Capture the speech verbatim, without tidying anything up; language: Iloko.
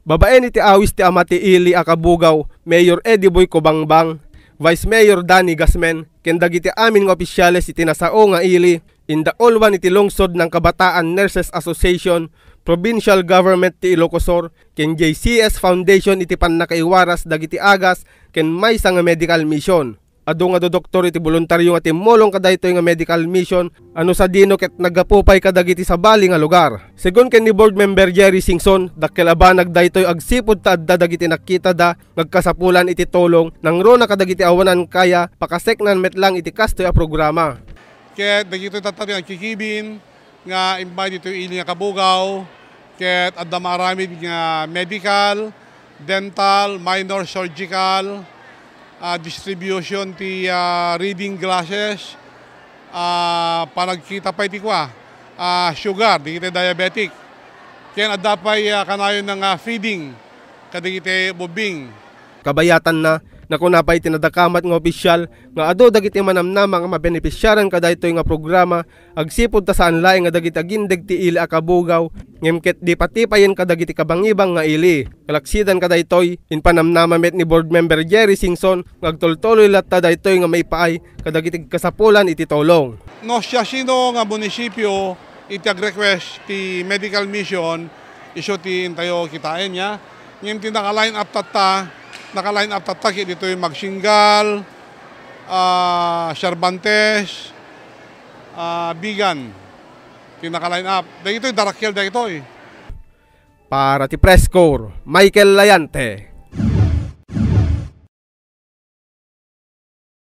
Babaen iti awis ti ama ti ili a kabugaw, Mayor Eddie Boy Cobangbang, Vice Mayor Danny Gasmen, ken dagiti amin nga opisyales iti nasao nga ili, indaulwan iti lungsod nang Kabataan Nurses Association, Provincial Government ti Ilocos Sur, ken J C S Foundation iti pannakaiwaras dagiti agas ken maysa nga medical mission. Adu nga doktor iti boluntario nga timmulong kadaytoy nga medical mission, a no sadino ket naggapu pay kadagiti sabali nga lugar. Segun ken ni Board Member Jerry Singson, dakkel a banag daytoy agsipud ta adda dagiti nakitada nga agkasapulan iti tulong, nangruna kadagiti awanan kaya pakaseknan met lang iti kastoy a programa. Ket dagitoy tatta ti nagkikibin nga imbay ditoy ili nga kabugaw, ket adda maaramid nga medical, dental, minor surgical, ah, distribution ti, ah, reading glasses, ah, panagkita pay ti kua, ah, sugar, dagiti diabetic. Ken adda pay, ah, kanayon nga feeding kadagiti bubbing. Kabayatanna, nakuna pay ti nadakamat nga opisyal nga adu dagiti manamnama nga mabenepisiaran kadaytoy nga programa agsipud ta saan laeng nga dagiti agindeg ti ili a kabugaw, ngem ket di patipayen kadagiti kabangibang nga ili. Kalaksidan kadaytoy, impanamnama met ni Board Member Jerry Singson nga agtultuloy latta daytoy nga maipaay kadagiti agkasapulan iti tulong. No siasino nga munisipio iti agrequest ti medical mission, isu ti intayo kitaen, ya. Ngem ti naka-line up tatta, naka-line up tatta ket ditoy Magsingal, ah, Cervantes, ah, Vigan. Ti naka-line up. Dagitoy, darakkel dagitoy. Para ti Press Corps, Michael Layante.